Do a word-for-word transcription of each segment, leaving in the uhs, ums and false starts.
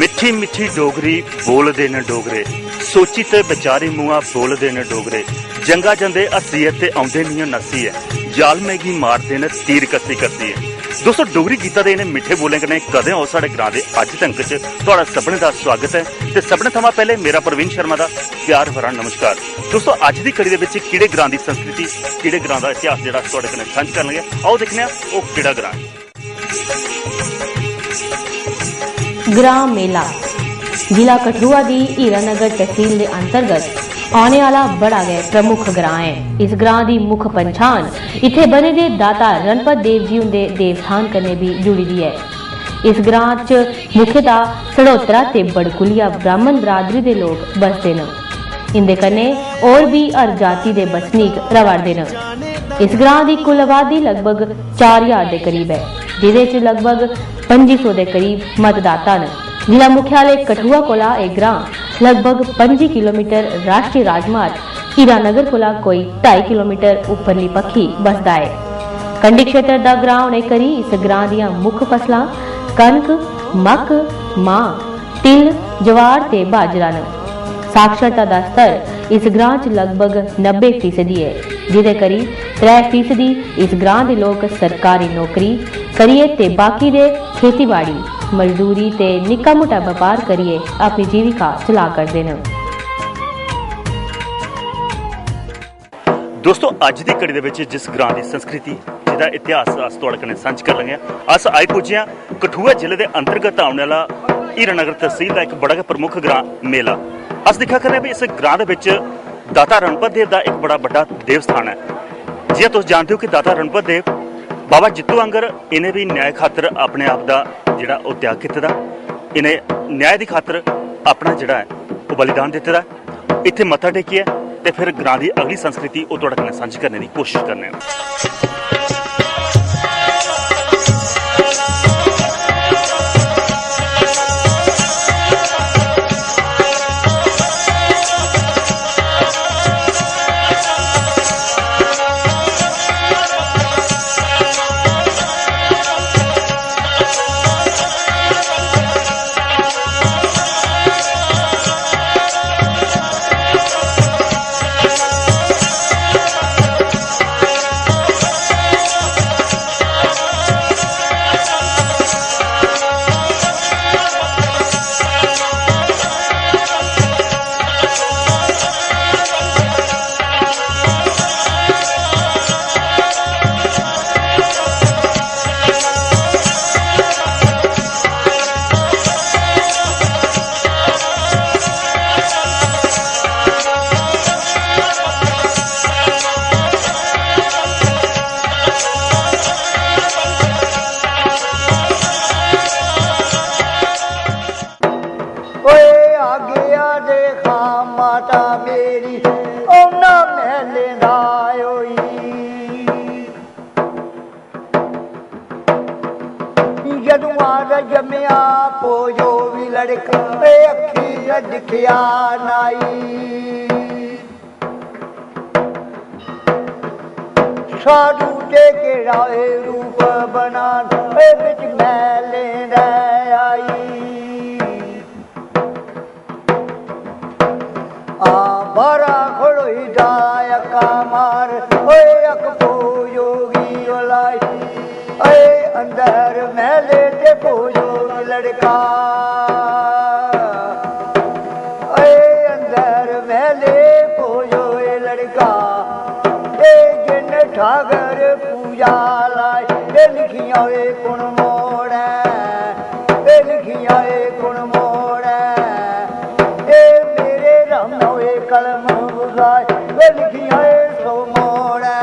मिट्ठी मिट्ठी डोगरी बोलदे न डोगरे, सोची ते बचारी मुआ बोलदे न डोगरे। जंगा जंदे हस्सियै ते औंदे निं नस्सियै, जालमें गी मारदे न तीर कस्सी कस्सियै। दोस्तो, डोगरी गीता दे इ'नें मिट्ठे बोलें कन्नै कदें आओ साढ़े ग्रां दे अज्ज दे अंक च थुआढ़ा सभनें दा सुआगत ऐ। ते सभनें थमां पैह्ले मेरा प्रवीण शर्मा दा प्यार भरा नमस्कार। दोस्तो, अज्ज दी कड़ी दे बिच केह्ड़े ग्रां दी संस्कृति, केह्ड़े ग्रां दा इतिहास जेह्ड़ा अस थुआढ़े कन्नै सांझा करन लगे, आओ दिक्खने आं ओह् केह्ड़ा ग्रां ऐ। ग्रां मेला, जिला कठुआ दी हीरानगर तहसील दे अंतर्गत औने आह्ला बड़ा गै प्रमुख ग्रां ऐ। इस ग्रां दी मुक्ख पंछान इत्थै बने दे दाता रणपत देव जी हुंदे देवस्थान कन्नै बी जुड़ी दी ऐ। इस ग्रां च मुख्यतः सड़ोत्रा ते बड़कुलिया ब्राह्मण बरादरी दे लोक बसदे न। इंदे कन्नै होर बी हर जाति दे बसनीक र'वा'रदे न। इस ग्रां दी कुल अबादी लगभग चार ज्हार दे करीब ऐ, जेह्दे च लगभग पंजी सौ दे करीब मतदाता न। जिला मुख्यालय कठुआ कोला एह् ग्रां लगभग पंजी किलोमीटर राश्ट्री राजमार्ग हीरानगर कोला कोई ढाई किलोमीटर उप्परली पक्खी बसदा ऐ। कंडी क्षेत्र दा ग्रां होने करी इस ग्रां दियां मुक्ख फसलां कनक, मक्क, मांह्, तिल, ज्वार ते बाजरा न। साक्षरता दा स्तर इस ग्रां च लगभग नब्बे फीसदी ऐ, जेह्दे करी त्रै फीसदी इस ग्रां दे लोक सरकारी नौकरी करियै ते बाकी दे खेतीबाड़ी, मजदूरी ते निक्का मुट्टा बपार करियै अपनी जीविका चला करदे न। दोस्तो, अज्ज दी कड़ी दे बिच जिस ग्रां दी संस्कृति, जेह्दा इतिहास अस थुआढ़े कन्नै सांझा करन लगे आं, अस आई पुज्जे आं कठुआ जिले दे अंतर्गत औने आह्ला हीरानगर तहसील दा इक बड़ा गै प्रमुख ग्रां मेला। अस दिक्खा करने आं भी इस ग्रां दे बिच दाता रणपत देव दा इक बड़ा बड्डा देव स्थान ऐ। जि'यां तुस जानदे ओ कि दाता रणपत देव बाबा जित्तो आंगर इ'नें बी न्याय खातर अपने आप दा जेह्ड़ा ओह् त्याग कीते दा, इ'नें न्याय दी खातर अपना जेह्ड़ा ऐ ओह् बलिदान दित्ते दा। इत्थै मत्था टेकियै ते फिर ग्रां दी अगली संस्कृति ओह् थुआढ़े कन्नै सांझी करने दी कोशश करने आं। ओए आ गया देखा माता मेरी, औना महलें दा होई। जदुआं दा जम्मेआ पोजो बी लड़का, ए अक्खीं नै दिक्खेआ नाई। साधु ते केह्ड़ा एह् रूप बनाना, ए बिच मैलें दै आई। आ बारा खड़ोई दा अक्का मार, ओए अक पोजो गी ओलाई। अए अंदर महले ते पोजो लड़का, अए अंदर महले पोजो ए लड़का। ए जिन ठाकर पूजा लाई, ए लिखियां ए कुण मोड़ै, ए लिखियां ए कुण मोड़ै। ए मेरे रामा ए कलम बुझाए, ए लिखियां ए सो मोड़ै।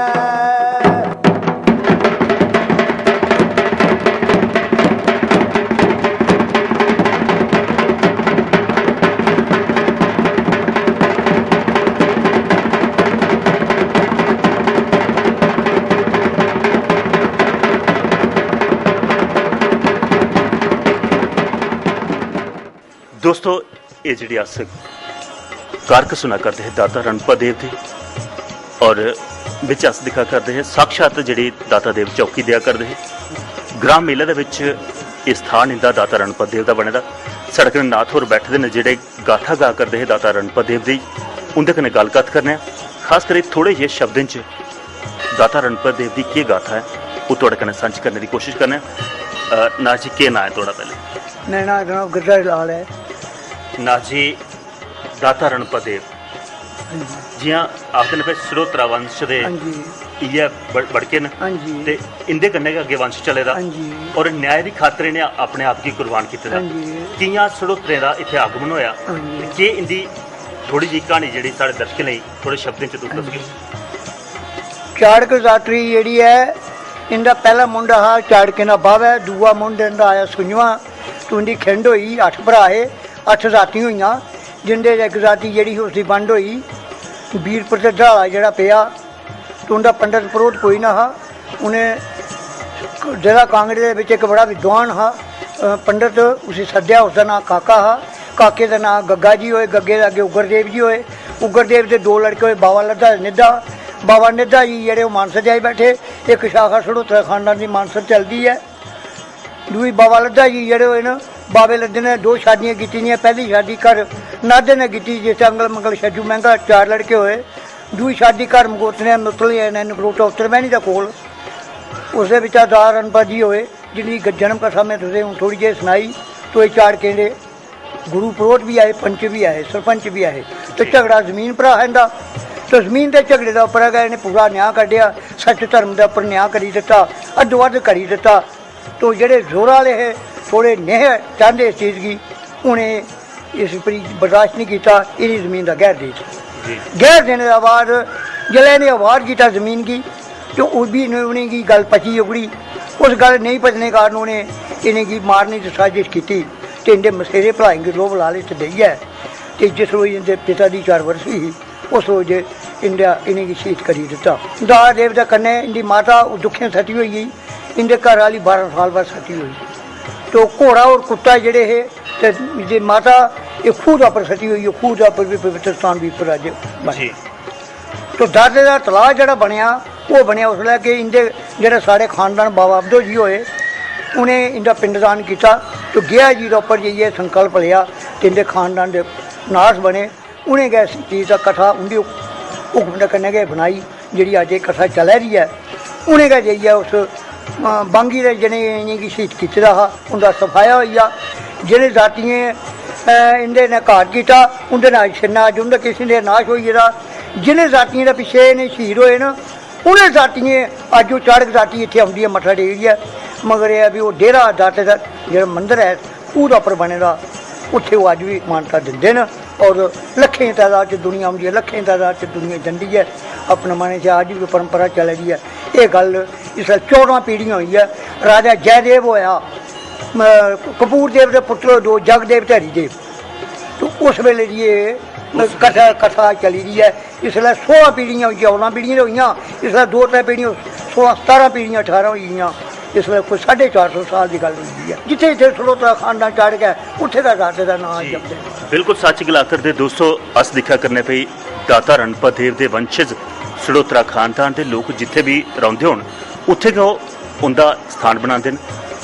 दोस्तो, एह् जेह्ड़ी अस कारक सुना करदे हे दाता रणपत देव दी, और बिच अस दिक्खा करदे हे साक्षात जेह्ड़ी दाता देव चौकी देआ करदे हे। ग्राम मेले दे बिच एह् स्थान इंदा दाता रणपत देव दा बने दा। साढ़े कन्नै नाथ होर बैठे दे न, जेह्ड़े गाथा गा करदे हे दाता रणपत देव दी। उं'दे कन्नै गल्ल कत्थ करने आं। खास करियै थोह्ड़े जेह् शब्दें च दाता रणपत देव दी केह् गाथा ऐ, ओह् थुआढ़े कन्नै सांझी करने दी कोशिश करने आं। अ, नाथ जी, केह् नांऽ ऐ थुआढ़ा पैह्लें? मेरा नांऽ जनाब गिरजा लाल ऐ। नाथ जी, दाता रणपत देव, जि'यां आखदे न, भाई, सड़ोत्रा वंश दे हां जी। इ'यै बड़-, बड़के न हां जी। ते इं'दे कन्नै गै अग्गें वंश चले दा। हां जी। और न्याय दी खातर इ'नें अपने आप गी कुर्बान कीते दा। हां जी। कि'यां सड़ोत्रें दा इत्थै आगमन होआ? हां जी। ते केह् इं'दी थोह्ड़ी जेही क्हानी, जेह्ड़ी साढ़े दर्शकें लेई थोह्ड़े शब्दें च तुस हां जी। दसगे? चाड़क जातरी जेह्ड़ी ऐ, इं'दा पैह्ला मुंड हा चाड़कें दा बाह्वै, दूआ मुंड इं'दा आया सुंजमा। ते उं'दी खिंड होई, अट्ठ भ्राऽ हे, अट्ठ जातियां होइयां, जिं'दे च इक जाति जेह्ड़ी ही, उसदी बंड होई, बीरपुर ते धराला जेह्ड़ा पेआ। ते उं'दा पंडत परोह्त कोई ना हा। उ'नें, जिला कांगड़े दे बिच इक बड़ा विद्वान हा, अ, पंडत, उसी सद्देआ, उसदा नांऽ काका हा। काके दा नांऽ गग्गा जी होए, गग्गे दे अग्गें उग्रदेव जी होए। उग्रदेव दे दो लड़के होए, बाबा लद्दा ते निद्धा। बाबा निद्धा जी जेह्ड़े, ओह् मानसर जाई बैठे। इक शाखा सड़ोत्रा खानदान दी मानसर चलदी ऐ। दूई बाबा लद्दा जी जेह्ड़े होए न, बाबे लद्दे ने दो शादियां कीती दियां। पैह्ली शादी घर नादे ने कीती, जिस च अंगल मंगल छज्जू मैंह्गा चार लड़के होए। दूई शादी घर मगोतने मुतलिये ने नगरोटा उत्तर मैनी दे कोल। उसदे बिच्चा दार अनपढ़ जी होए, जिंदी ग-, जन्म कथा में तुसें हून थोह्ड़ी जेही सनाई। तो एह् चाड़कें दे गुरु परोह्त बी आए, पंच बी आए, सरपंच बी आए। ते झगड़ा जमीन पर हा इंदा। ते जमीन दे झगड़े दे उप्पर गै इ'नें पूरा न्याऽ कड्ढेआ, सच्च धर्म दे उप्पर न्याऽ करी दित्ता, अद्धो अद्ध करी दित्ता। तो जेह्ड़े जोर आह्ले हे, थोह्ड़े नेहे चांह्दे इस चीज गी, उ'नें इस पर बर्दाश्त निं कीता, इ'नें जमीन दा गैह्र देई दित्ता। जी। गैह्र देने दे बाद जिसलै इ'नें अबाद कीता जमीन गी, ते ओह् बी इ'नें, उ'नेंगी गल्ल पची ओकड़ी। उस गल्ल नेईं पचने कारण उ'नें इ'नेंगी मारने दी साजिश कीती ते इं'दे मसेरे भ्राएं गी लोभ लालच देइयै ते जिस रोज इं'दे पिता दी चार बरसी ही, उस रोज इं'दा, इ'नेंगी शहीद करी दित्ता। दारा देव दे कन्नै इं'दी माता दुक्खें सती होई गेई। इं'दे घर आह्ली बारां साल बाद सती होई। तो घोड़ा और कुत्ता जेह्ड़े हे, ते जे माता एह् खूह दे उप्पर सती होई, खूह दे उप्पर बी पवित्र स्थान बी उप्पर अज्ज बने। जी। तो दाते दा तलाऽ जेह्ड़ा बनेआ, ओह् बनेआ उसलै कि इं'दे जेह्ड़े साढ़े खानदान बाबा अब्दो जी होए, उ'नें इं'दा पिंडदान कीता। तो गेआ जी दे उप्पर जाइयै संकल्प लेआ ते इं'दे खानदान दे नास बने। उ'नें गै इस चीज दा कथा उं'दी हुक-, हुकम दे कन्नै गै बनाई, जेह्ड़ी अज्ज एह् कथा चलै दी ऐ। उ'नें गै जाइयै उस, अ, बांगी दे जि'नें इ'नेंगी शहीद कीते दा हा, उं'दा सफाया होई गेआ। जि'नें जातियें, अ, इं'दे नै घात कीता, उं'दे नै अज्ज सिरनाश, उं'दा किश इं'दे नाश होई गेदा। जि'नें जातियें दे पिच्छे इ'नें शहीद होए न, उ'नें जातियें अज्ज ओह् चाड़क जाति इत्थै औंदी ऐ, मत्था टेकदी ऐ, मगर एह् ऐ भी ओह् डेरा दाते दा जेह्ड़ा मंदर ऐ, खूह दे उप्पर बने दा, उत्थै ओह् अज्ज बी मानता दिंदे न। और लक्खें दी तादाद च दुनिया औंदी ऐ, लक्खें दी तादाद च दुनिया जंदी ऐ। अपने मनै च अज्ज बी परंपरा चलै दी ऐ। एह् गल्ल इसलै चौदां पीढ़ियां होई ऐ। राजा जयदेव होआ, म-, कपूर देव दे पुत्तर दो, जगदेव ते हरिदेव। ते उस बेल्ले दी एह् कथा, कथा चली दी ऐ। इसलै सोलां पीढ़ियां होई, चौदां पीढ़ियां ते होइयां, इसलै दो त्रै पीढ़ियां, सोलां सतारां पीढ़ियां, ठारां होई गेइयां। इसलै कोई साढ़े चार सौ साल दी गल्ल होई दी ऐ। जित्थै जित्थै सड़ोत्रा खानदान चाड़क ऐ, उत्थै दा दाते दा नांऽ जी। जपदे न। बिल्कुल सच्च गला करदे दोस्तो, अस दिक्खा करने भई दाता रणपत देव दे वंशज सड़ोत्रा खानदान दे लोक जित्थै बी रौंह्दे होन, उत्थै गै ओह् उं'दा स्थान बनांदे न,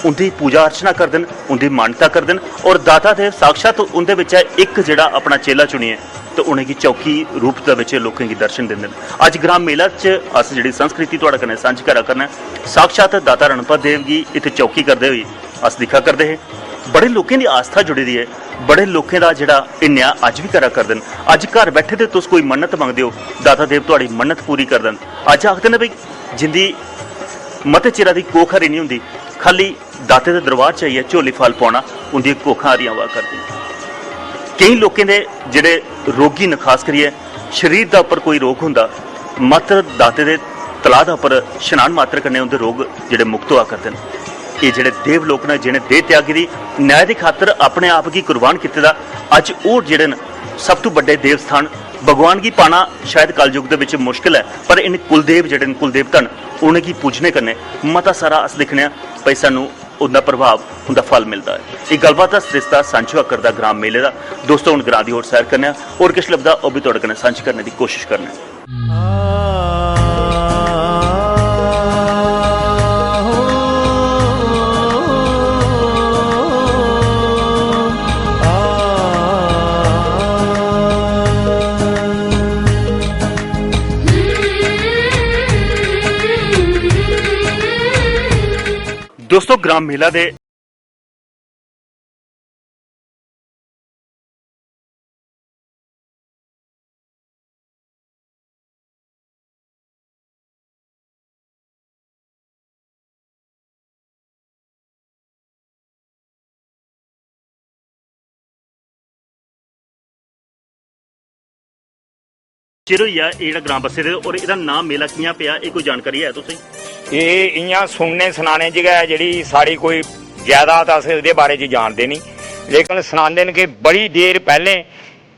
उं'दी पूजा अर्चना करदे न, उं'दी मान्यता करदे न और दाता देव साक्षात उं'दे बिच्चा इक जेह्ड़ा अपना चेला चुनियै ते उ'नेंगी चौकी रूप दे बिच लोकें गी दर्शन दिंदे न। अज्ज ग्राम मेला च अस जेह्ड़ी संस्कृति थुआढ़े कन्नै सांझी करा करने आं, साक्षात दाता रणपत देव गी इत्थै चौकी करदे होई अस दिक्खा करदे हे। बड़े लोकें दी आस्था जुड़ी दी ऐ, बड़े लोकें दा जेह्ड़ा एह् न्याऽ अज्ज बी करा करदे न। अज्ज घर बैठे दे तुस कोई मन्नत मंगदे ओ, दाता देव थुआढ़ी मन्नत पूरी करदे न। अज्ज आखदे न भई जिंदी मते चिरा दी कोख हरी निं होंदी, खाल्ली दाते दे दरबार च आइयै झोली फल पौना, उं'दियां कोखां हरियां होआ करदियां। केईं लोकें दे जेह्ड़े रोगी न, खास करियै शरीर दा उप्पर कोई रोग होंदा, मात्र दाते दे तलाऽ दा उप्पर शनान मात्र कन्नै उं'दे रोग जेह्ड़े मुक्त होआ करदे न। एह् जेह्ड़े देव लोक न, जि'नें देह त्यागी दी, न्याय दी खातर अपने आप गी कुर्बान कीते दा, अज्ज ओह् जेह्ड़े न, सब तों बड्डे देव स्थान भगवान गी पाना शायद कलयुग दे बिच मुश्कल ऐ, पर इ'नें कुलदेव जेह्ड़े न, कुलदेवता न, उ'नेंगी पूजने कन्नै मता सारा अस दिक्खने आं भई सानूं उं'दा प्रभाव, उं'दा फल मिलदा ऐ। एह् गल्लबात दा सरिस्ता सांझा करदा ग्राम मेले दा। दोस्तो, हून ग्रां दी होर सैर करने आं, होर किश लभदा ओह् बी थुआढ़े कन्नै सांझी करने दी कोशश करने आं। दोस्तों, ग्राम मेला दे चिर होई गेआ एह् जेह्ड़ा ग्रां बस्से दे, और एह्दा नांऽ मेला कि'यां पेआ, एह् कोई जानकारी है तुसें? एह् इ'यां सुनने सनाने च गै ऐ, जेह्ड़ी साढ़ी कोई जायदाद अस एह्दे बारे च जानदे निं, लेकिन सनांदे न कि बड़ी देर पैह्लें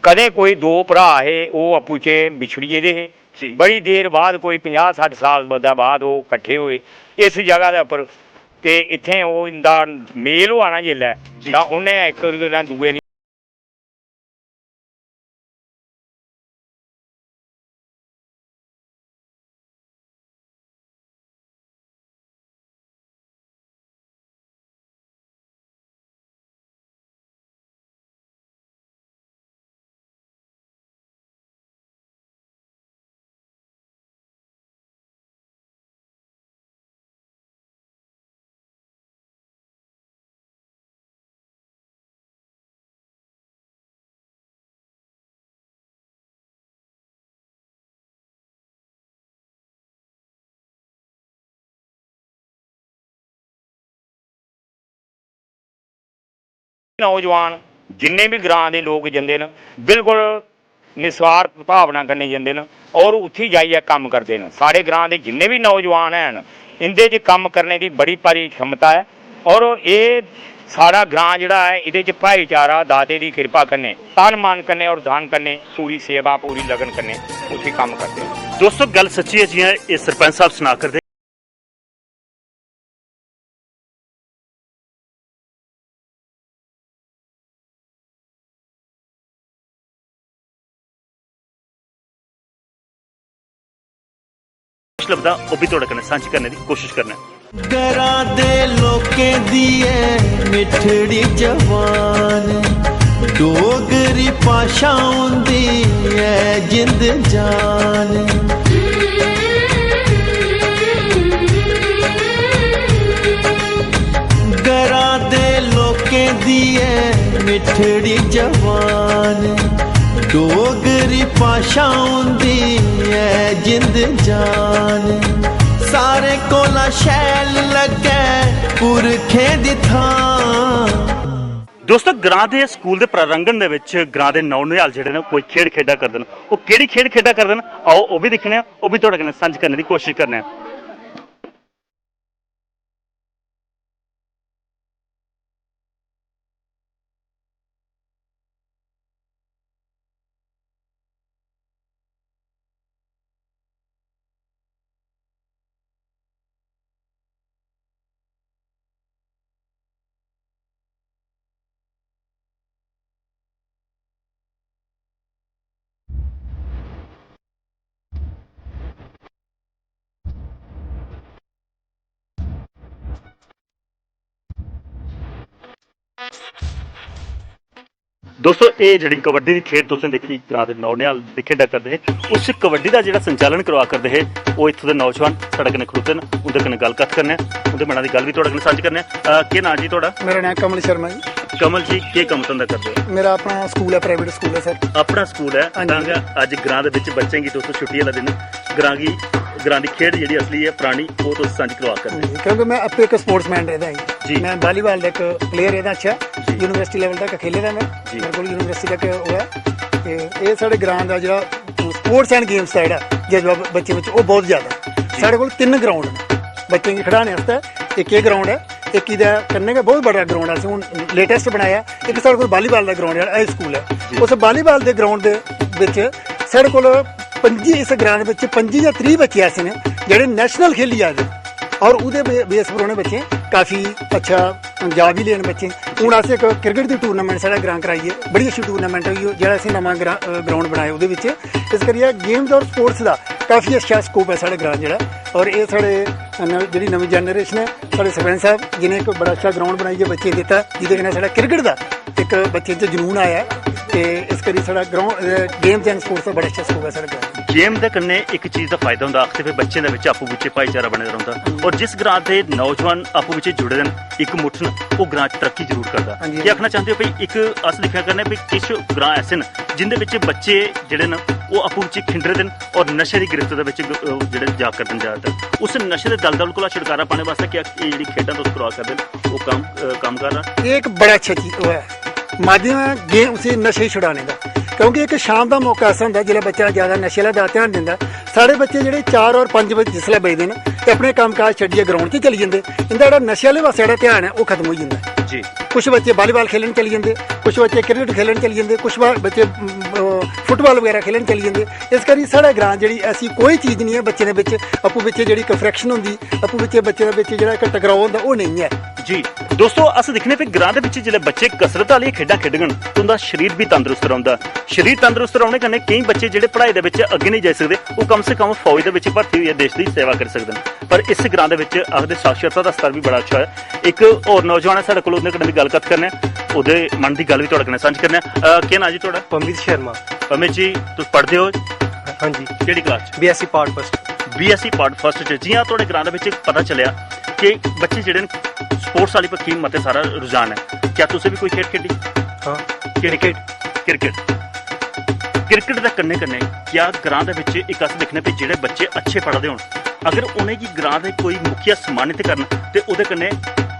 कदें कोई दो भ्राऽ हे, ओह् आपूं चें बिछड़ी गेदे हे। जी। बड़ी देर बाद, कोई पंजाह् सट्ठ साल दा बाद ओह् कट्ठे होए इस जगह दे उप्पर, ते इत्थें ओह् इंदा मेल होआ ना जिसलै, जी। तां उ'नें इक दूए दी नौजवान जिन्ने बी ग्रां दे लोक जंदे न, बिल्कुल निस्वार्थ भावना कन्नै जंदे न और उत्थै जाइयै कम्म करदे न। साढ़े ग्रां दे जिन्ने बी नौजवान हैन, इं'दे च कम्म करने दी बड़ी भारी क्षमता ऐ और एह् साढ़ा ग्रां जेह्ड़ा ऐ, एह्दे च भाईचारा, दाते दी किरपा कन्नै, तन मन कन्नै और धन कन्नै पूरी सेवा, पूरी लगन कन्नै उत्थै कम्म करदे न। दोस्तो, गल्ल सच्ची ऐ, जि'यां एह् सरपंच साहब सना करदे। लभदा, ओह् बी थुआढ़े कन्नै सांझी करने दी कोशिश करना ऐ। घरा दे लोकें दी ऐ मिठड़ी जबान, डोगरी भाशा होंदी ऐ जिंद जान। घरा दे लोकें दी ऐ मिठड़ी जबान, डोगरी भाशा होंदी ऐ जिंद जान। सारें कोला शैल लग्गै पुरखें दी थां। दोस्तो, ग्रां दे स्कूल दे प्रारंगण दे विच ग्रां दे नौ-नोहाल जेह्ड़े न, कोई खेड खेढा करदे न। ओह् केह्ड़ी खेड खेढा करदे न, आओ, ओह् बी दिक्खने आं, ओह् बी थुआढ़े कन्नै सांझी करने दी कोशिश करने आं। दोस्तो, एह् जेह्ड़ी कबड्डी दी खेढ तुसें दिक्खी, ग्रां दे नौनिहाल दिक्खे डा करदे हे, उस कबड्डी दा जेह्ड़ा संचालन करोआ करदे हे, ओह् इत्थूं दे नौजवान साढ़े कन्नै खड़ोते न, उं'दे कन्नै गल्ल कत्थ करने आं, उं'दे मना दी गल्ल बी थुआढ़े कन्नै सांझी करने आं। अ, केह् नांऽ जी थुआढ़ा? मेरा नांऽ कमल शर्मा जी। कमल जी, केह् कम्म धंधा करदे ओ? मेरा अपना स्कूल ऐ, प्राइवेट स्कूल ऐ सर। अपना स्कूल ऐ, हां जी। तां गै अज्ज ग्रां दे बिच बच्चें गी, दोस्तो, छुट्टी आह्ला दिन, ग्रां गी, ग्रां दी खेढ जेह्ड़ी असली ऐ, परानी, ओह् तुस सांझी करोआ करदे ओ। हां जी, क्योंकि में आपें इक स्पोर्ट्समैन रेह्दा जी। जी। में वालीबाल दा इक प्लेयर रेह्दा अच्छा, जी। यूनिवर्सिटी लेवल तक खेले दा में, जी। मेरे कोल यूनिवर्सिटी तक ओह् ऐ। ते एह् साढ़े ग्रां दा जेह्ड़ा स्पोर्ट्स एंड गेम्स दा जेह्ड़ा जज्बा ब-, बच्चें बिच, ओह् बहुत ज्यादा। जी। साढ़े कोल तिन्न ग्राउंड न बच्चें गी खढाने आस्तै। इक एह् ग्राउंड ऐ, इक एह्दे कन्नै गै बहुत बड्डा ग्राउंड ऐ, असें हून लेटेस्ट बनाया। इक साढ़े कोल वालीबाल दा ग्राउंड जेह्ड़ा हाई स्कूल ऐ, जी। उस वालीबाल दे ग्राउंड दे बिच साढ़े कोल पंजी, इस ग्राउंड बिच पंजी जां त्रीह् बच्चे ऐसे न जेह्ड़े नेशनल खेली आए दे न। और ओह्दे बे-, बेस पर उ'नें बच्चें काफी अच्छा अंजाम बी लेन बच्चें। हून अस इक क्रिकेट दी टूर्नामेंट साढ़े ग्रां कराई ऐ, बड़ी अच्छी टूर्नामेंट होई, ओह् जेह्ड़ा असें नमां ग्रा-, अ, ग्राउंड बनाया ओह्दे बिच। इस करियै गेम्स और स्पोर्ट्स दा काफी अच्छा स्कोप ऐ साढ़े ग्रां जेह्ड़ा। और एह् साढ़े न-, जेह्ड़ी नमीं जनरेशन ऐ, साढ़े सरपंच साहब जि'नें इक बड़ा अच्छा ग्राउंड बनाइयै बच्चें गी दित्ता, जेह्दे कन्नै साढ़ा क्रिकेट दा इक बच्चें च जुनून आया ऐ। ते इस करी साढ़ा ग्राउंड, गेम्स एंड स्पोर्ट्स दा बड़ा अच्छा स्कोप ऐ साढ़े ग्राउंड। गेम दे कन्नै इक चीज दा फायदा होंदा, आखदे फिर बच्चें दे बिच आपूं बिच्चें भाईचारा बने दा रौंह्दा। और जिस ग्रां दे नौजवान आपूं बिच्चें जुड़े दे न, इक मुट्ठ न, ओह् ग्रां च तरक्की जरूर करदा। हां जी, केह् हां जी। आखना चांह्दे ओ भाई, इक अस दिक्खा करने भाई किश ग्रां ऐसे न जिंदे बिच बच्चे जेह्ड़े न ओह् आपूं बिच्चें खिंडरे दे न और नशे दी गिरफ्त दे बिच ग-, अ, जेह्ड़े जा करदे न ज्यादातर। उस नशे दे दलदल कोला छुटकारा पाने वास्तै क्या एह् जेह्ड़ी खेढां तुस करा करदे न, ओह् कम्म, अ, कम्म कर रहा? एह् इक बड़ा अच्छा चीज, ओह् ऐ, माध्यम ऐ, गेम उसी नशे गी छुड़ाने दा। क्योंकि इक शाम दा मौका ऐसा होंदा जिसलै बच्चा ज्यादा नशे आह्ला दा ध्यान दिंदा ऐ। साढ़े बच्चे जेह्ड़े चार और पंज बजे जिसलै बजदे न ते अपने कम्म काज छड्डियै ग्राउंड च चली जंदे। इंदा जेह्ड़ा नशे आह्ले पासै जेह्ड़ा ध्यान ऐ, ओह् खत्म होई जंदा ऐ। जी। कुछ बच्चे वालीबाल खेलन चली जंदे, कुछ बच्चे क्रिकेट खेलन चली जंदे, कुछ बा-, बच्चे, उम, अ, फुटबाल बगैरा खेलन चली जंदे। इस करी साढ़े ग्रां जेह्ड़ी ऐसी कोई चीज निं ऐ, बच्चें दे बिच आपूं बिच्चें जेह्ड़ी कन्फ्रैक्शन होंदी, आपूं बिच्चें बच्चें दे बिच जेह्ड़ा इक टकराव होंदा, ओह् नेईं ऐ। जी, दोस्तो, अस दिक्खने भी ग्रां दे बिच जिसलै बच्चे कसरत आह्ली खेढां खेढङन, ते उं'दा शरीर बी तंदरुस्त रौंह्दा। शरीर तंदरुस्त रौह्ने कन्नै केईं बच्चे जेह्ड़े पढ़ाई दे बिच अग्गें नेईं जाई सकदे, ओह् कम से कम फौज दे बिच भर्ती होइयै देश दी सेवा करी सकदे न। पर इस ग्रां दे बिच आखदे साक्षरता दा स्तर बी बड़ा अच्छा ऐ। इक होर नौजवान ऐ साढ़े कोल, उं'दे कन्नै बी गल्ल कत्थ करने आं, ओह्दे मन दी गल्ल बी थुआढ़े कन्नै सांझ करने आं। अ, केह् नांऽ जी थुआढ़ा? पमित शर्मा। पमित जी, तुस पढ़दे ओ? हां जी। केह्ड़ी क्लास च? BSc part first. BSc part first च जि'यां थुआढ़े ग्रां दे बिच पता चलेआ कि बच्चे जेह्ड़े न स्पोर्ट्स आह्ली बक्खी मते सारा रुझान ऐ, क्या तुसें बी कोई खेढ खेढी? हां। केह्ड़ी खेढ? क्रिकेट। क्रिकेट दे कन्नै कन्नै क्या ग्रां दे बिच इक अस दिक्खने भी जेह्ड़े बच्चे अच्छे पढ़दे होन, अगर उ'नेंगी ग्रां दे कोई मुखिया सम्मानित करन ते ओह्दे कन्नै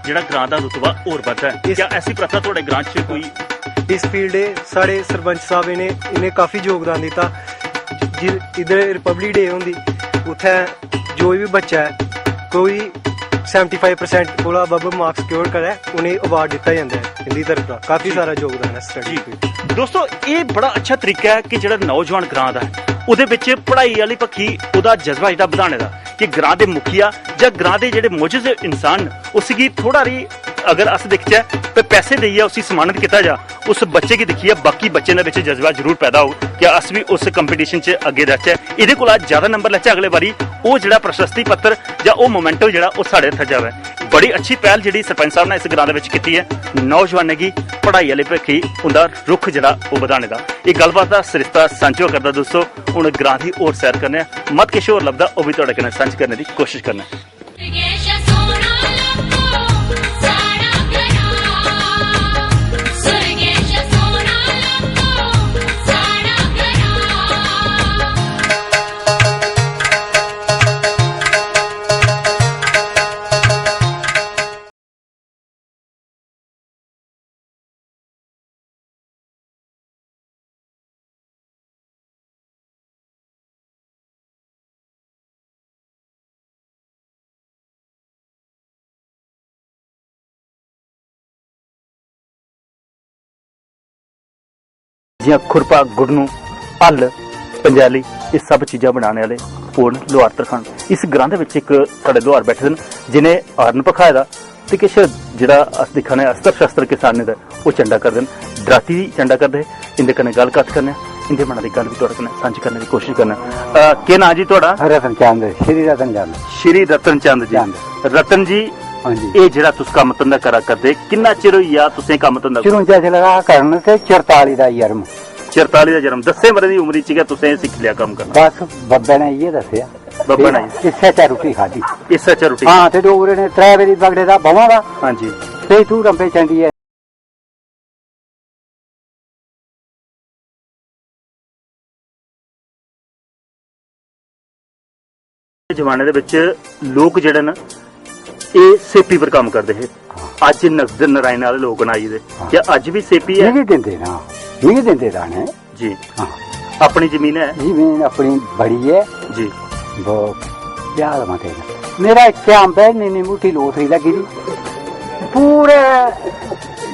जेह्ड़ा ग्रां दा रुतबा होर बधदा ऐ? इस क्या ऐसी प्रथा थुआढ़े ग्रां च कोई? इस फील्ड च साढ़े सरपंच साहब इ'नें, इ'नें काफी योगदान दित्ता। जि-, इद्धर रिपब्लिक डे होंदी, उत्थै जो बी बच्चा ऐ, कोई सैवंटी फाइव परसेंट कोला अबव मार्क्स सिक्योर करै, उ'नेंगी अवार्ड दित्ता जंदा ऐ इं'दी तरफा। काफी जी। सारा योगदान ऐ स्टडी जी। फील्ड। दोस्तो, एह् बड़ा अच्छा तरीका ऐ कि जेह्ड़ा नौजवान ग्रां दा ऐ, ओह्दे बिच पढ़ाई आह्ली बक्खी ओह्दा जज्बा जेह्ड़ा बधाने दा, कि ग्रां दे मुखिया जां ग्रां दे जेह्ड़े मौजूद इंसान न, उसगी थोह्ड़ा हारी अगर अस दिखचै ते पैसे देइयै उसी सम्मानत कीता जा, उस बच्चे गी दिक्खियै बाकी बच्चें दे बिच जज्बा जरूर पैदा होग कि अस बी उस कंपीटिशन च अग्गें जाचै, एह्दे कोला ज्यादा नंबर लैचै अगले बारी, ओह् जेह्ड़ा प्रशस्ति पत्र जां ओह् मोमेंटो जेह्ड़ा ओह् साढ़े हत्थै च आवै। बड़ी अच्छी पैह्ल जेह्ड़ी सरपंच साहब ने इस ग्रां दे बिच कीती ऐ, नौजवानें गी पढ़ाई आह्ले बक्खी उं'दा रुख जेह्ड़ा ओह् बधाने दा। एह् गल्लबात दा सरिस्ता सांझा करदा दोस्तो। हून ग्रां दी होर सैर करने आं, मत किश होर लभदा ओह् बी थुआढ़े कन्नै सांझ करने दी कोशश करने आं। जि'यां खुरपा, गुडनू, हल, पंजैली, एह् सब चीजां बनाने आह्ले ओह् न लोहार तरखान। इस ग्रां दे बिच इक साढ़े लोहार बैठे दे न, जि'नें हरण भखाए दा ते किश जेह्ड़ा अस दिक्खा ने अस्त्र शस्त्र किसानें दा, ओह् चंडा करदे न। डराती चंडा करदे हे। इं'दे कन्नै गल्ल कत्थ करने आं, इं'दे मना दी गल्ल बी थुआढ़े कन्नै सांझी करने दी कोशश करने आं। अ, केह् नांऽ जी थुआढ़ा? रतन चंद, श्री रतन चंद। श्री रतन चंद जी। चंद। रतन जी, हां जी। एह् जेह्ड़ा तुस कम्म धंधा करा करदे, किन्ना चिर होई गेआ तुसें कम्म धंधा? चरुंजा जिसलै दा करन ते चरताली दा जन्म। चरताली दा जन्म, दस्सें ब'रें दी उम्र च गै तुसें सिक्खी लेआ कम्म करना? बस, बब्बै ने इ'यै दस्सेआ। बब्बै ने। इस्सै चा रुट्टी खाद्धी। इस्सै चा रुट्टी। हां, ते डोगरे ने त्रै बारी बगड़े दा बमां दा। हां जी। ते तू रंबे चंडी ऐ। जमाने दे बिच लोक जेह्ड़े न, एह् सेपी पर कम्म करदे हे। अज्ज नगद नारायण आह्ले लोक न आई गेदे। हां। क्या अज्ज बी सेपी ऐ? मिगी दिंदे ना, मिगी दिंदे दाने। जी। हां। अपनी जमीन ऐ? जमीन अपनी बड़ी ऐ। जी। दो ब्याह मते न। मेरा इक्कै अम्ब ऐ, इन्नी, इन्नी मुट्टी लोथरी लग्गी दी। पूरे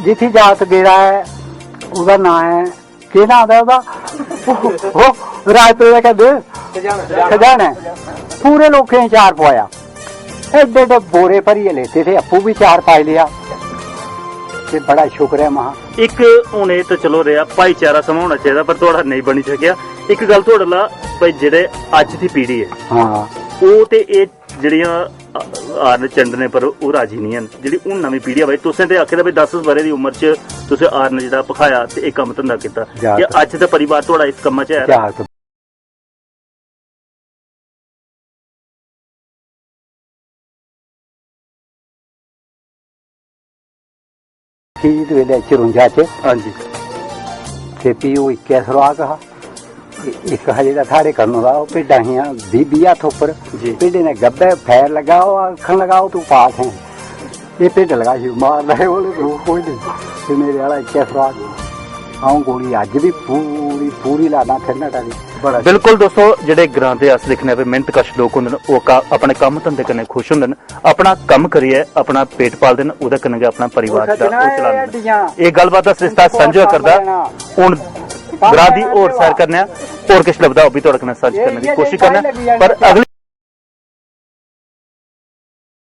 जित्थै जागत गेदा ऐ, ओह्दा नांऽ ऐ, केह् नांऽ ऐ ओह्दा? ओह्, ओह् राजपुरे दा केह् आखदे? खजाना। खजाना। पूरे लोकें गी चार पोआया। एड्डे एड्डे बोरे भरियै लेते ते आपूं बी चार पाई लेआ। ते बड़ा शुक्र ऐ महा। इक हून एह् ते चलो रेहा, भाईचारा समां होना चाहिदा, पर थुआढ़ा नेईं बनी सकेआ। इक गल्ल थुआढ़े ला, भाई, जेह्ड़े अज्ज दी पीढ़ी ऐ, हां। ओह् ते एह् जेह्ड़ियां, अ, आरन चंडने पर ओह् राजी निं हैन। जेह्ड़ी हून नमीं पीढ़ी ऐ भाई, तुसें ते आखे दा भाई दस ब'रे दी उम्र च तुसें आरन जेह्ड़ा भखाया ते एह् कम्म धंधा कीता। जात। क्या अज्ज दा परिवार थुआढ़ा इस कम्मा च ऐ? जात। की ते बेल्लै चरुंजा च। हां जी। ते फ्ही ओह् इक्कै सुराख हा। इक हा जेह्ड़ा साढ़े कन्नों दा, ओह् भिड्डां हियां बीह् बीह् हत्थ उप्पर। जी। भिड्डें दे गब्बै फैर लग्गा, ओह् आखन लगा, "ओह् तूं पास है।" एह् भिड्ड लगा ही मारदा, "ओह् तूं कोई नहीं।" ते मेरे आह्ला इक्कै सुराख। अ'ऊं गोली अज्ज बी पूरी, पूरी लाना फिरना टाली। बड़ा बिल्कुल दोस्तो, जेह्ड़े ग्रां दे अस दिक्खने आं भाई मेह्नत कश लोक होंदे न, ओह् का-, अपने कम्म धंधे कन्नै खुश होंदे न, अपना कम्म करियै अपना पेट पालदे न, ओह्दे कन्नै गै अपना परिवार जेह्ड़ा ओह् चलांदे न। एह् गल्लबात दा सरिस्ता सांझा करदा। हून ग्रां दी होर सैर करने आं, होर किश लभदा ओह् बी थुआढ़े कन्नै सांझ करने दी कोशश करने आं। पर अगली